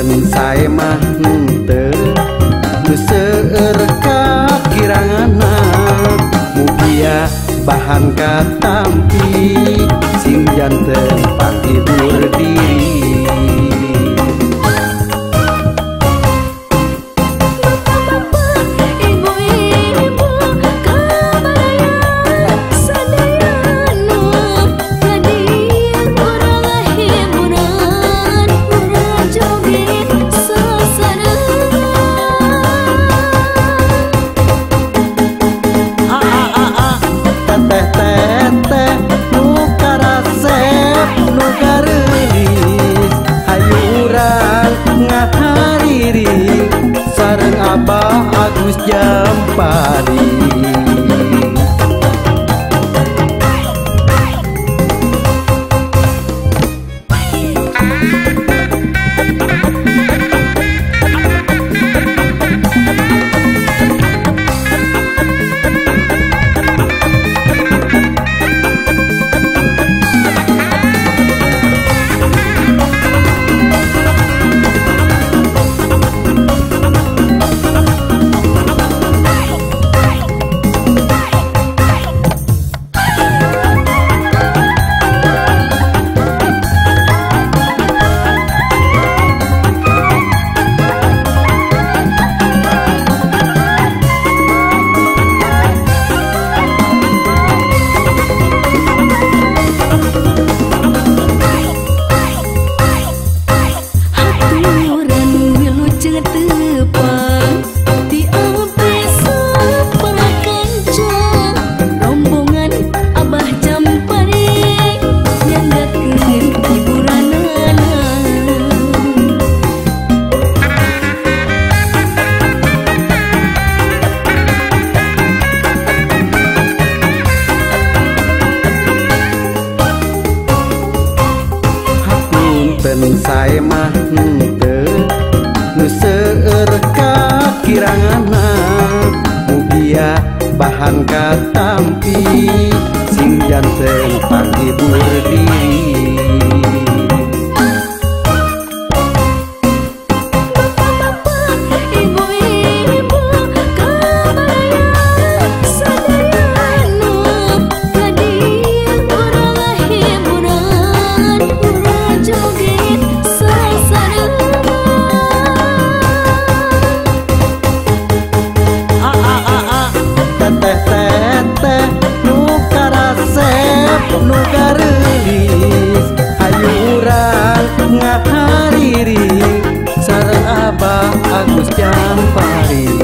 Hapunten sae mah henteu nu seueur kakiranganna mugia bahan katampi sing janten panghibur diri. Abah Agus Jampari. Sae mah henteu nu seueur kakiranganna mugia bahan katampi sing janten panghibur diri. Teteh nu karasep nu gareulis hayu urang ngahariring sareng Abah Agus Jampari.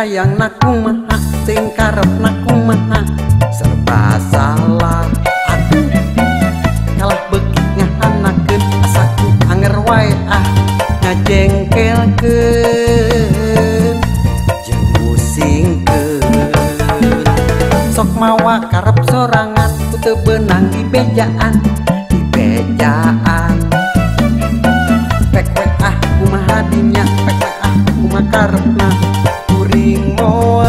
Hayang nakumaha sing karep nakumaha serba salah atuh kalah beuki ngahanakeun asaku anger wae ah ngajengkelkeun jeung musingkeun sok mawa karep sorangan ku teu beunang di bejaan di bejaan pek we ah kumaha dinya pek we ah kumaha karepna kuring moal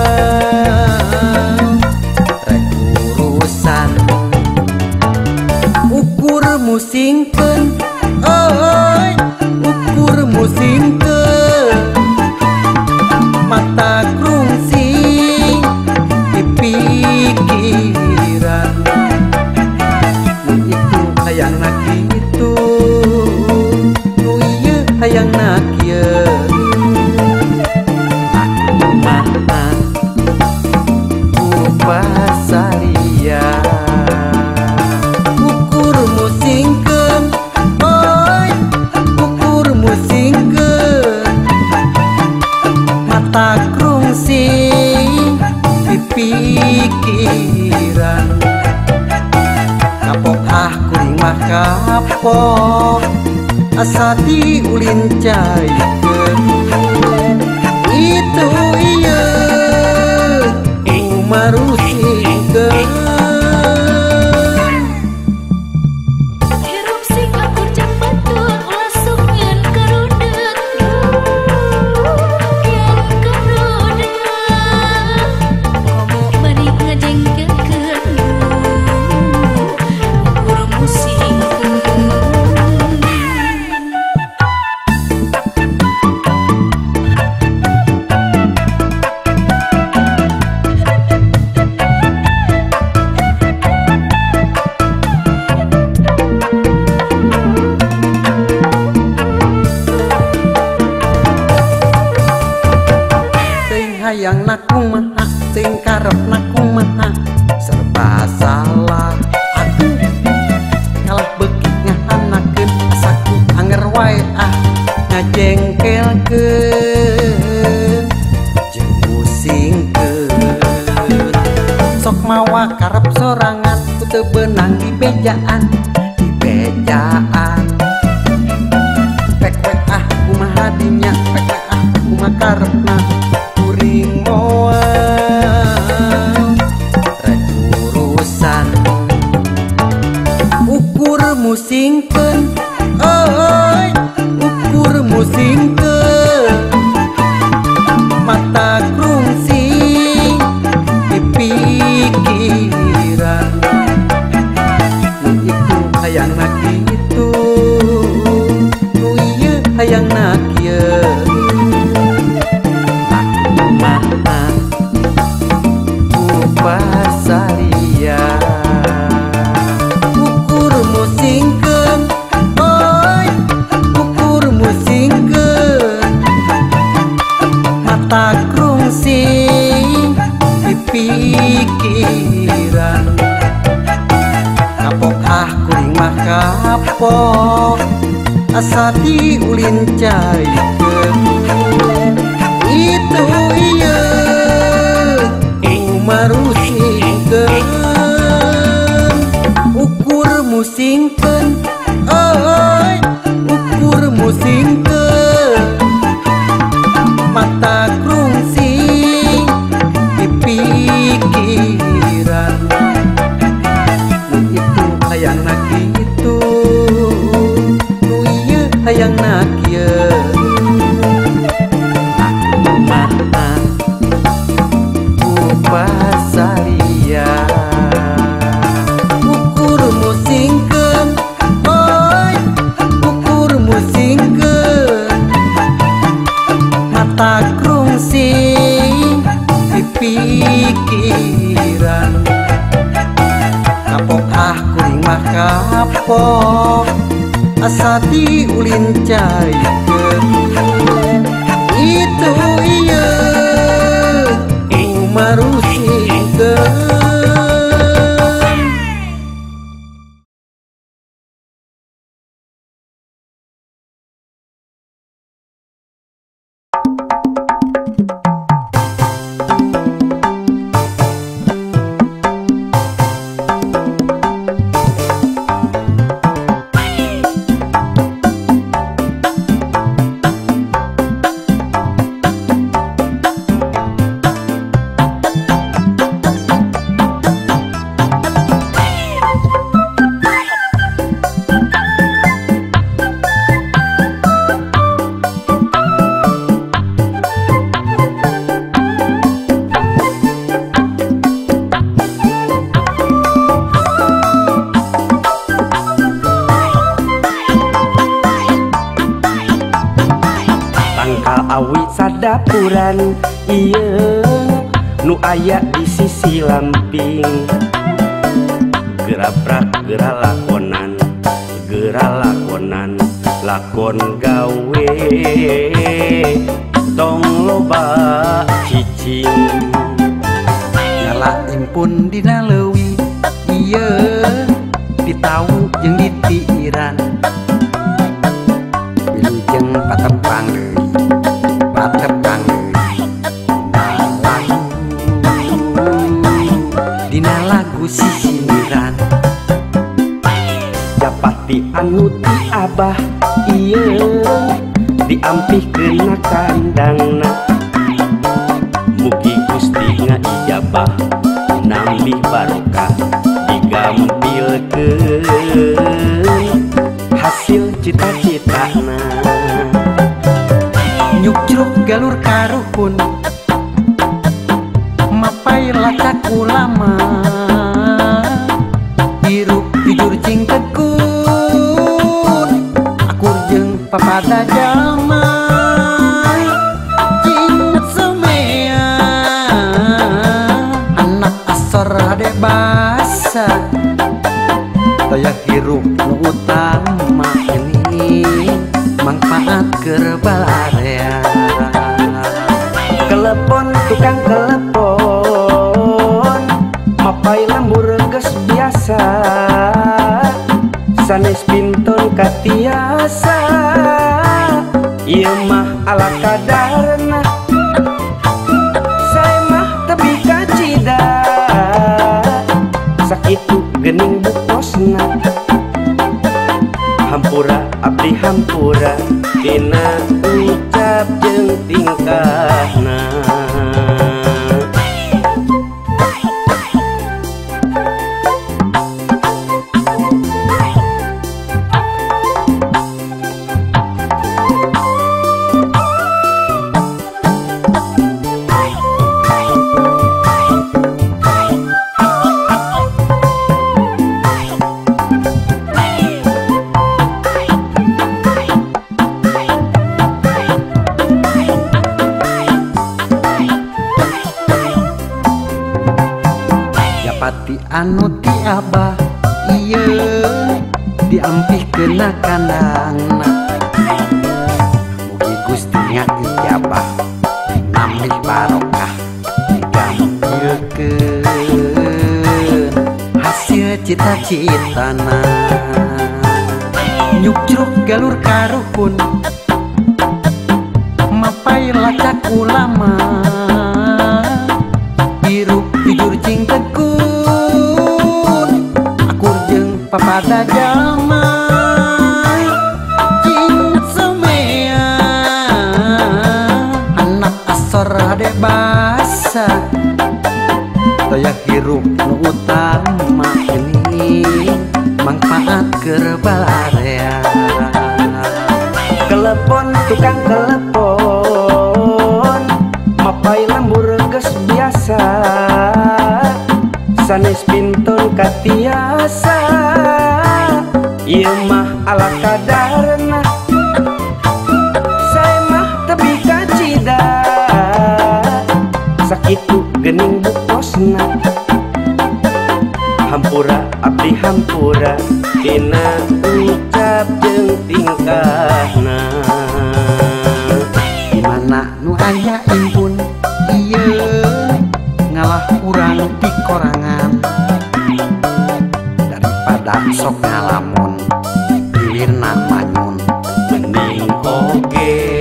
rek urusan ukur musingkeun euy ukur musingkeun mata krungsing di pikiran nu itu Pikiran kapok ah kuring mah kapok asa diulin caikeun itu ieu kumarusikeun. Hayang nakumaha sing karep nakumaha serba salah aduh kalah beuki ngahanakeun asaku anger wae ah ngajengkelkeun jeung musingkeun sok mawa karep sorangan ku teu beunang di bejaan pek we ah kumaha dinya pek we ah kumaha karepna kuring moal rek urusan ukur musingkeun euy ukur musingkeun mata krungsing di pikiran nu itu hayangna kitu nu ieu hayangna kieu pasaria ukur musingkeun oi ukur musingkeun mata krungsing di pikiran kapok ah kuring mah kapok asa diulin caikeun itu ieu kumarusikeun ukur musingkeun euy ukur musingkeun mata krungsing di pikiran nu itu hayangna kitu nu ieu hayangna kieu kumaha pasaria ukur musingkeun oi ukur musingkeun mata krungsing di pikiran kapok ah kuring mah kapok asa diulin caikeun itu ieu kumarusikeun. Awi sadapuran ieu nu aya di sisi lamping geraprak gera lakonan lakon gawe tong loba cicing nyala impun dina leuwi ieu ditawu jeung ditiiran wilujeng patepang deui patepang deui. ku sisindiran. Japati anu ti abah ieu diampihkeun na kandangna. Mugi Gusti ngaijabah nambih barokah digampilkeun hasil cita-citana. Nyukcruk galur karuhun mapai lacak ulama, hirup jujur cing tekun akur jeung papada jalma. Cing semea anak asor hade basa daya hirup nu utama ini mangfaat keur balarea. Kelepon tukang kelepon mapai lembur geus biasa, sanes pinton katiasa ieu mah ala kadarna. Sae mah tepi ka cida sakitu geuning bukosna. Hampura abdi hampura dina ucap jeung tingkahna. Japati anu ti abah ieu diampihkeun na kandangna. Mugi Gusti ngaijabah nambih barokah digampilkeun hasil cita-citana. Nyukcruk galur karuhun mapai lacak ulama, hirup jujur cing tekun akur jeung papada jalma. Cing semea anak asor hade basa daya hirup nu utama ini mangfaat keur balarea. Kelepon tukang kelepon mapai lembur geus biasa, sanes pinton katiasa ieu mah ala kadarna. Sae mah tepi ka cida sakitu geuning bukosna. Hampura abdi hampura dina ucap jeung tingkahna. Di mana nu aya impun ieu ngalah urang ti korangan, daripada sok ngalamun dilirna manyun. Mending oge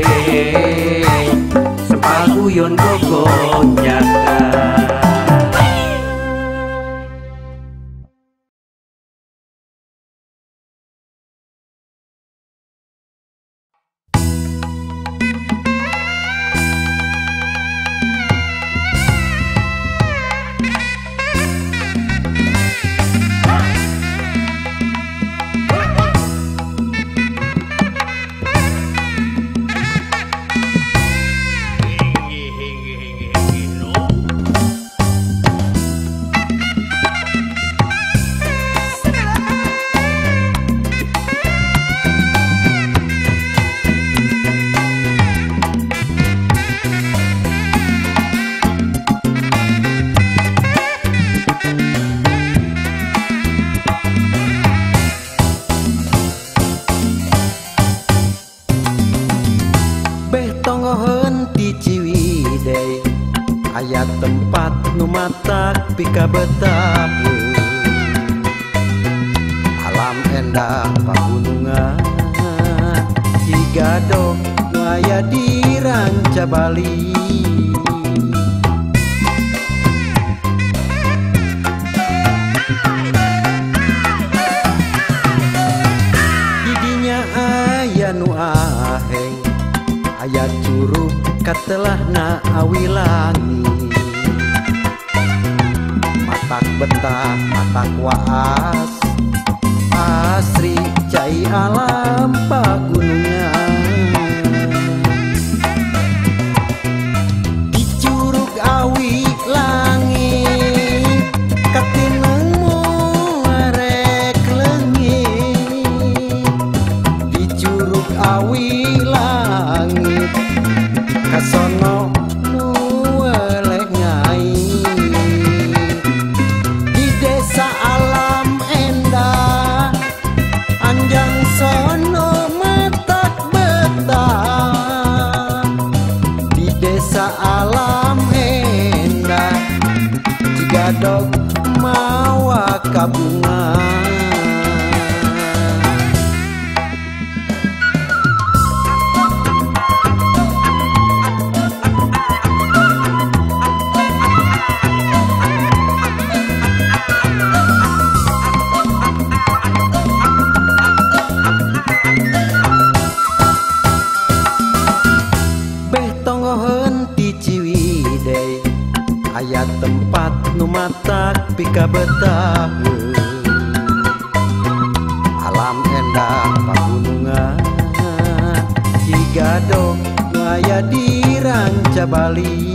sempal guyon gogonjakan. Aya tempat nu matak pikabetaheun, alam endah pagunungan Cigadog nu aya di Ranca Bali. Curug katelahna awi langit. Matak betah matak waas asri cai alam pagunungan. Di curug awi langit katineng muarek leungit. Di curug awi langit kasono nu weleh ngait. Di desa alam endah anjang sono matak betah. Di desa alam endah Cigadog mawa kabungan. Aya tempat nu matak pikabetaheun. Alam endah pagunungan Cigadog nu aya di Ranca Bali.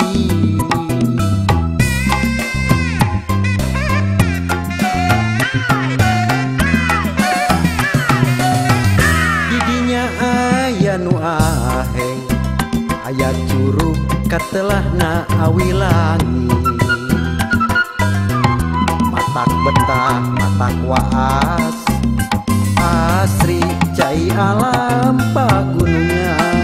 Didinya aya nu aheng aya curug katelahna awi langit. Matak betah matak waas asri cai alam pagunungan.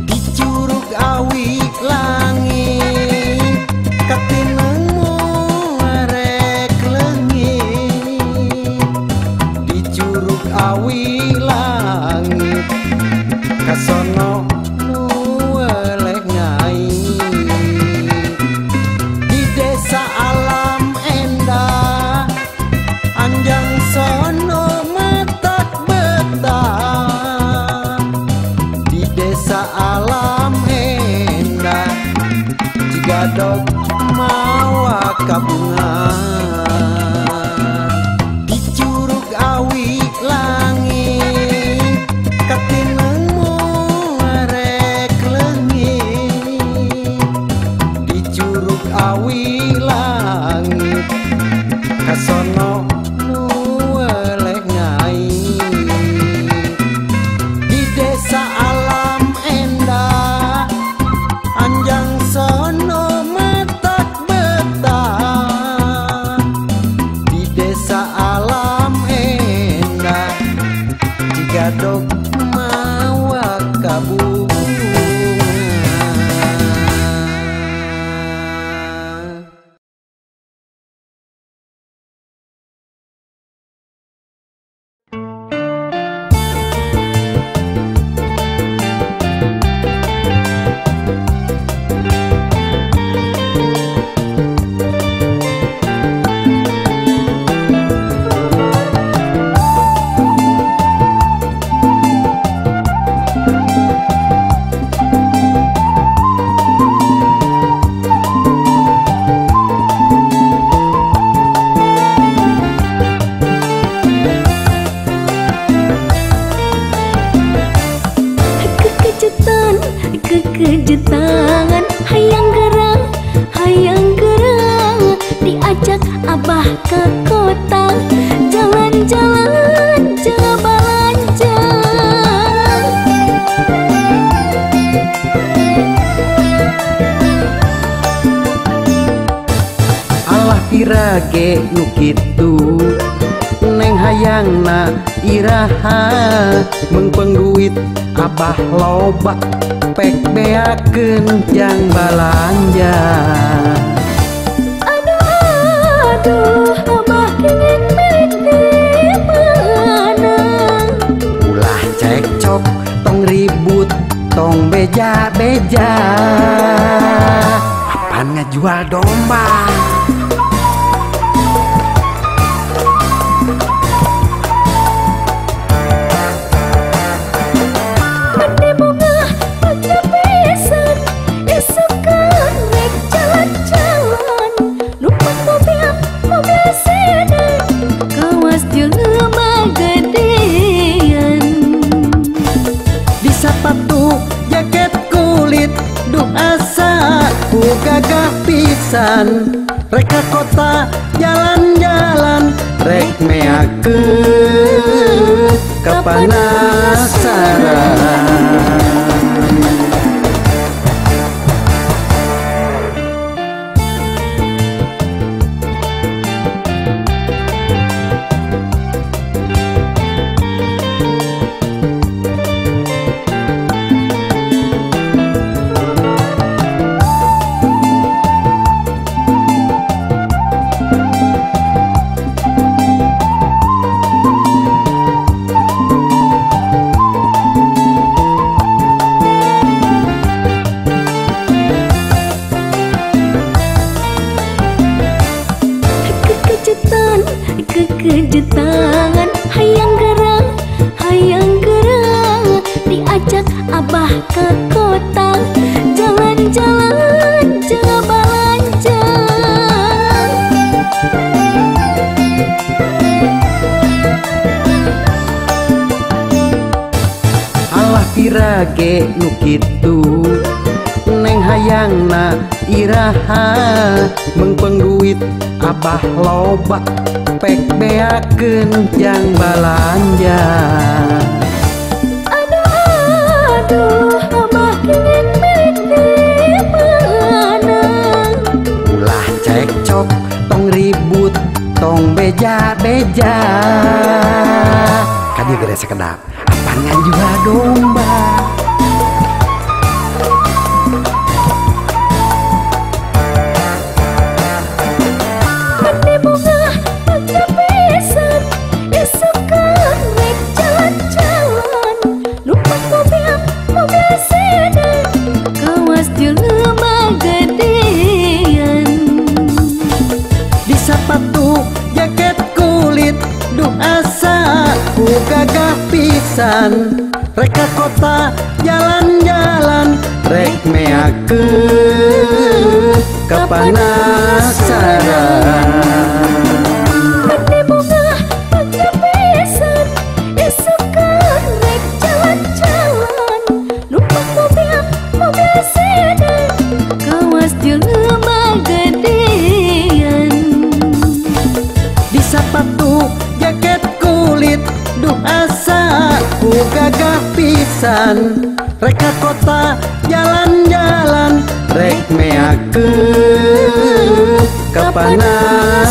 Di curug awi langit katineng muarek leungit. Di curug awi langit kasono nu weleh ngait. Di desa alam endah anjang sono matak betah. Di desa alam endah Cigadog mawa kabungan. Di curug awi langit katineng muarek leungit. Di curug awi langit kasono nu weleh ngait. Di desa alam endah anjang sono matak betah. Di desa alam endah Cigadog mawa kabungan. Kekejutan hayang gerang diajak abah ke kota jalan-jalan jeung balanja. Alah pirage nu kitu neng hayangna iraha meungpeung duit abah loba pek beakeun jang balanja. Aduh aduh abah ingin di mana. Ulah cekcok tong ribut tong beja-beja apan ngajual domba. ku gagah pisan. Rek ka kota jalan-jalan, rek meakeun kapanasaran. Kekejutan hayang gerang diajak abah ke kota, jalan-jalan jeung balanja. Alah pirage nu kitu, neng hayangna iraha, meungpeung duit abah loba, pek beakeun jang balanja. Aduh aduh abah kenging milik di mana. Ulah cekcok tong ribut tong beja-beja, kadieu gede sakedap apan nganjual domba. Gagah pisan, rek ka kota jalan-jalan, rek meakeun kapanasaran. Meni bungah bagja pisan, isukan rek jalan-jalan, numpak mobil mobil sedan, kawas jelema gedean. Di sapatu jaket kulit, duh asa ku gagah pisan, rek ka kota jalan-jalan, rek meakeun kapanasaran.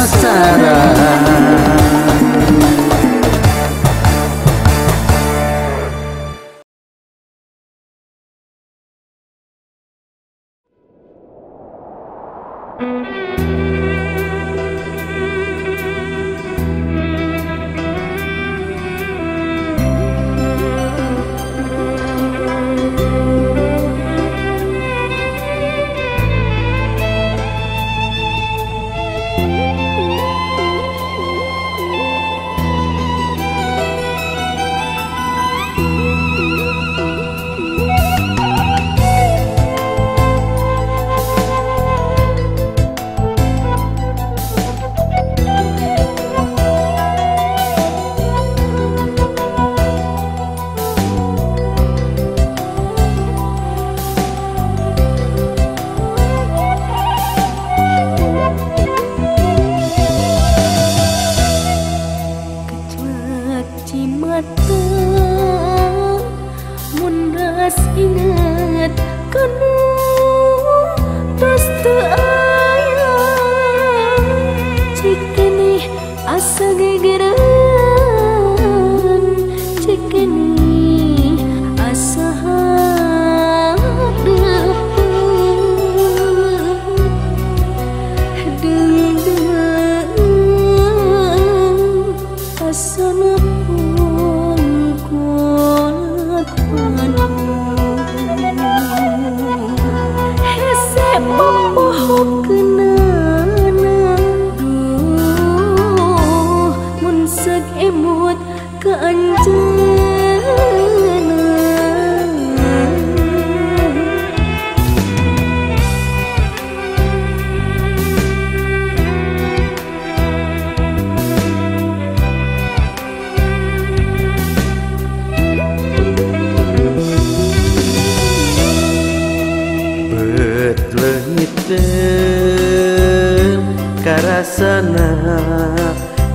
Leungit Leungiteun karasana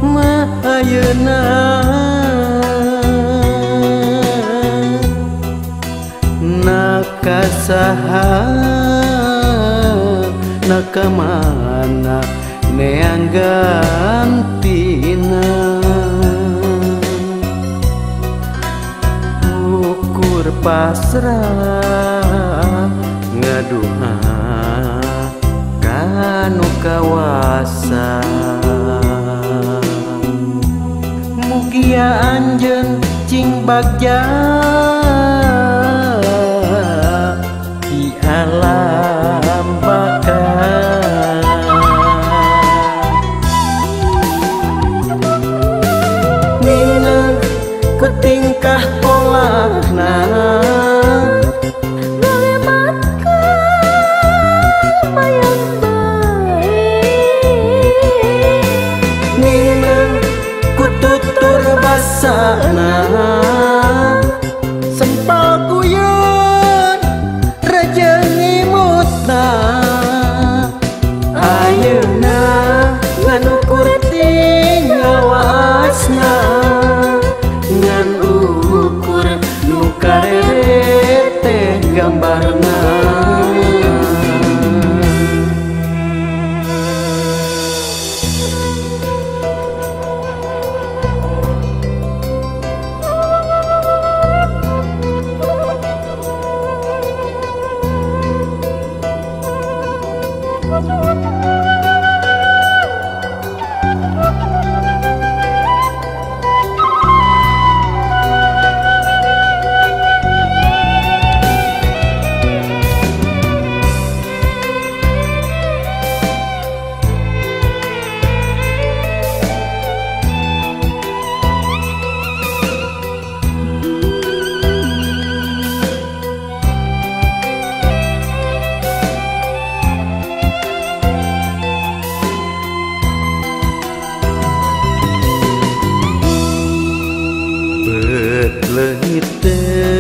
mah ayeuna nakasaha nakamana neang gantina ukur pasrah ngaduha kanu kawasa mugia anjeun cing bagja di alam baka minang ku tingkah polahna sempal guyon rejengi mutna ayeuna ngan ukur tingawasna ngan ukur nu karere gambarna.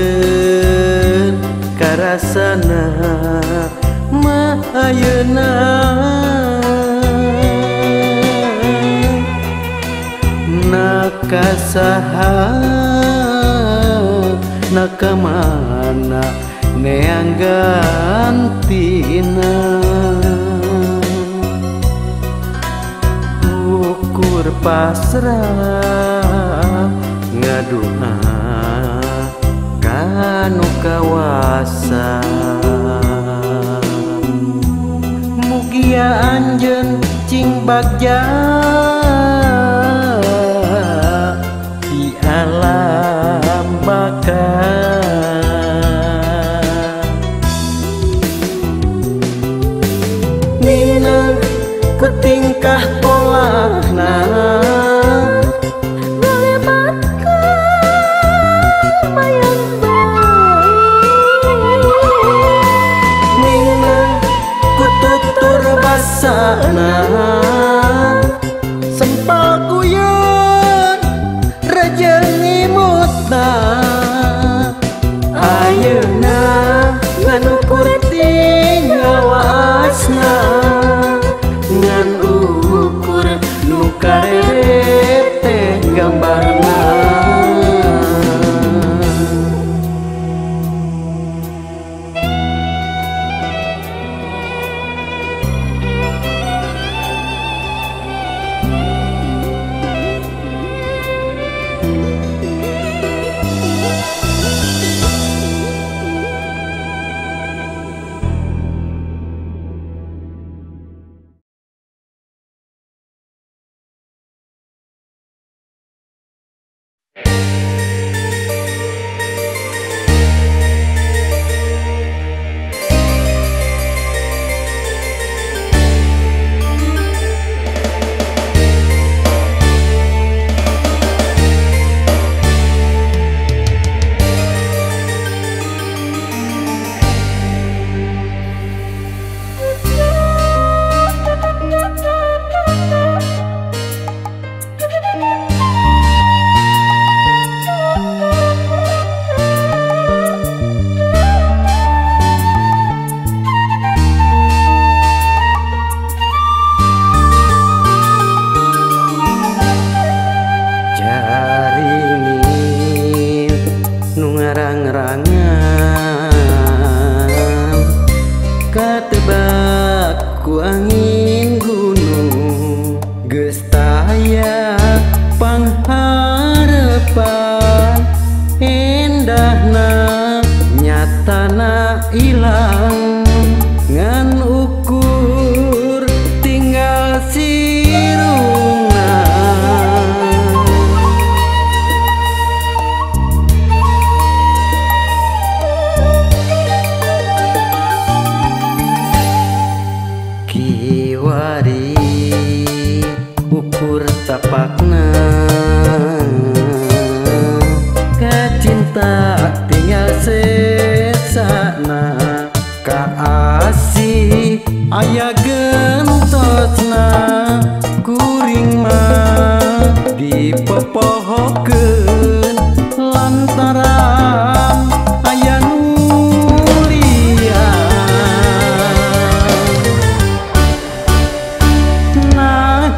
Leungiteun karasana mah ayeuna nakasaha nakamana neang gantina ukur pasrah ngaduha kanu kawasa mugia anjeun cing bagja di alam baka minang ku tingkah polahna sempal guyon rejengi mutna ayeuna ngan ukur tingawasna ngan ukur nu karere gambarna. ku angin gunung. Geus taya pangharepan endahna nyatana ilang, ngan ukur tinggal sirungna. Kiwari ukur tapakna, kacinta tinggal sesana, kaasih aya gentosna, kuring mah dipopohokeun lantaran aya nu lian. Nah,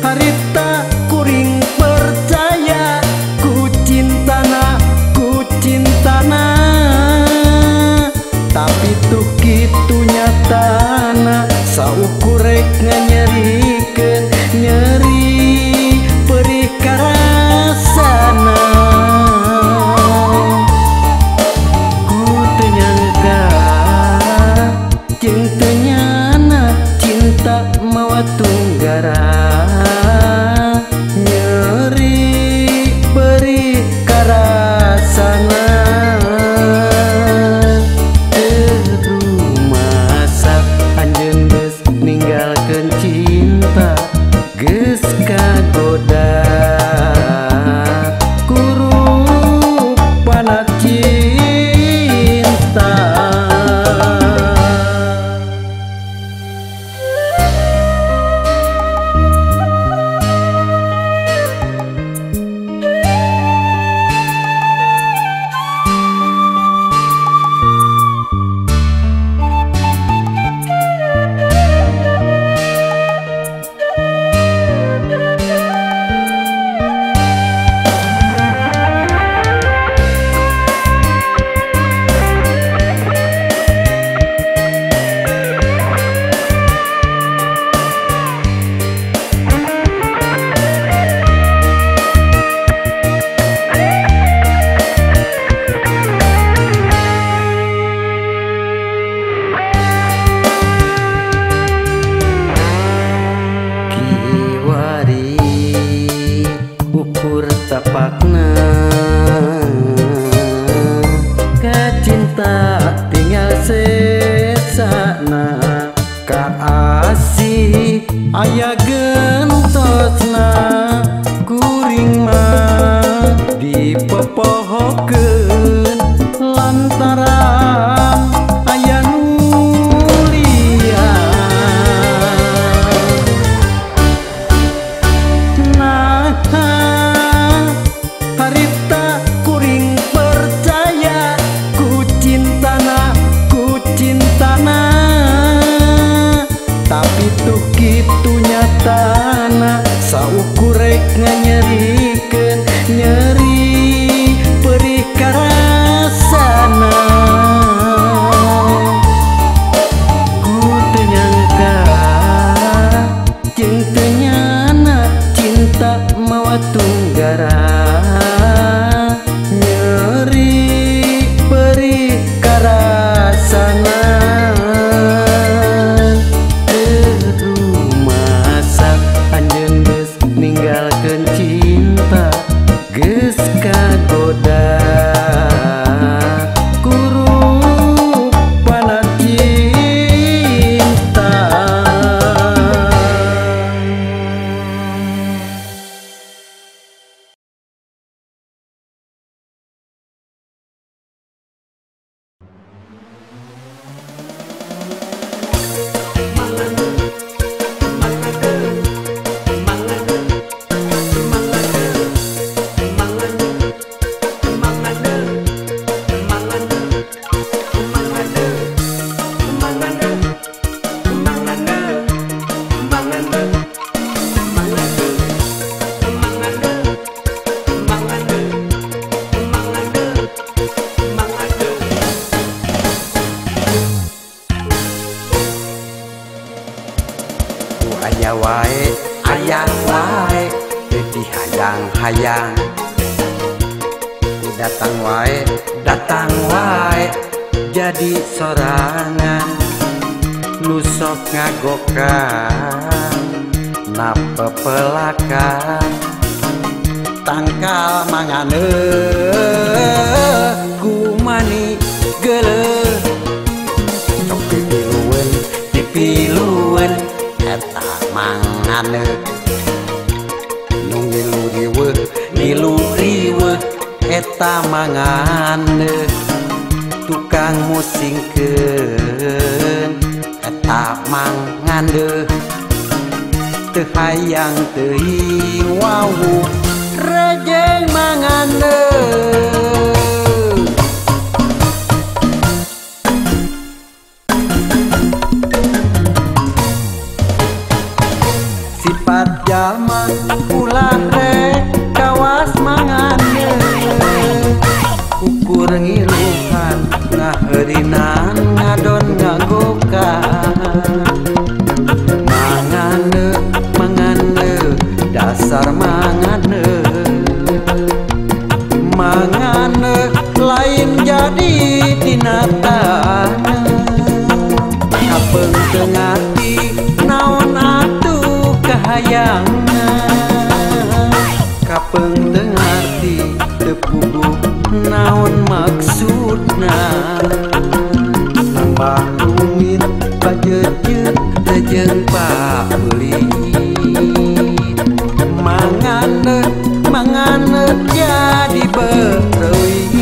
harita kuring percaya ku cintana, tapi tuh kitu nyatana, saukur rek nganyerikeun nyeri perih karasana. Ku teu nyangka jeung teu nyana cinta mawa tunggara, nyeri perih karasana. Anjeun geus ninggalkeun cinta, geus kagoda ku rupana cinta. Kiwari ukur tapakna, kacinta tinggal sesana, kaasih aya gentosna, kuring mah dipopohokeun lantaran aya nu lian. Nah, harita kuring percaya ku cintana, tapi tuh kitu nyatana, saukur rek nganyerikeun nyeri perih karasana. Aya wae aya wae teu dihayang-hayang. Datang wae datang wae jadi sorangan. Nu sok ngagokan na pepelakan. Tangkal mangane kumani geuleuh. Sok pipilueun pipilueun eta mangane. Nu ngilu riweuh ngilu riweuh eta mangane. Tukang musingkeun eta mangane. Teu hayang teuing wawuh rejeng mangane. Sifat jalma ulah rek kawas mangane. Ukur ngiluhan ngaheurinan ngadon ngagokan. Mangane mangane dasar mangane. Mangane lain jadi tinatana. Kapeung teu ngarti naon atuh kahayangna. Kapeung teu ngarti teu puguh naon maksudna. Tambah rumit pajeujeuh teu jeung pabeulit. Mangane mangane jadi bereuit.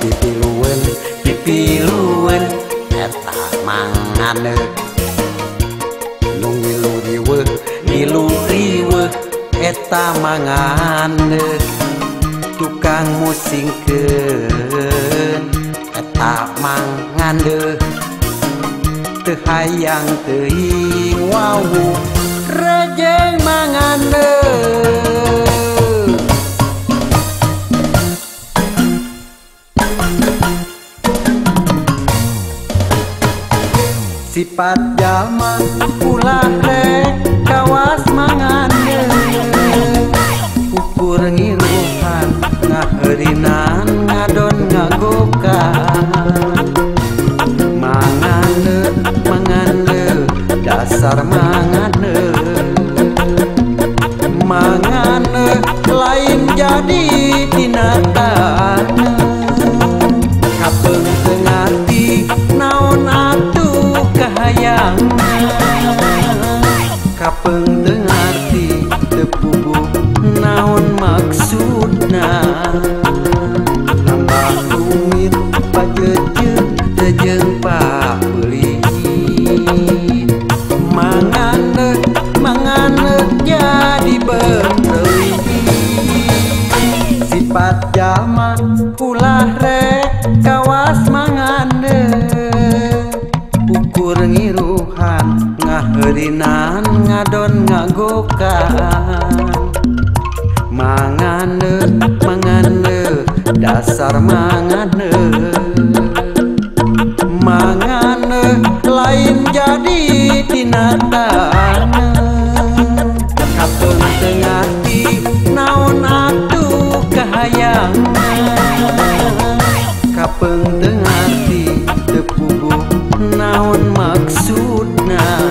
Pipilueun pipilueun eta mangane. Nu ngilu riweuh ngilu riweuh eta mangane. Tukang musingkeun eta mangane. Teu hayang teuing wawuh rejeng mangane. Sifat jalma ulah rek kawas mangane. Ukur ngiluhan ngaheurinan ngadon ngagokan. Mangane mangane dasar mangane. Mangane lain jadi tinatana. Kapeung teu ngarti naon atuh kahayangna. Kapeung teu ngarti teu puguh naon maksudna. Tambah rumit pajeujeuh teu jeung pabeulit. Mangane mangane jadi bereuit. Sifat jalma ulah rek kawas mangane. Ukur ngiruhan ngaheurinan ngadon ngagokan. Mangane mangane dasar mangane. Mangane lain jadi tinatana. Kapeung teu ngarti naon atuh kahayangna. Kapeung teu ngarti teu puguh naon maksudna.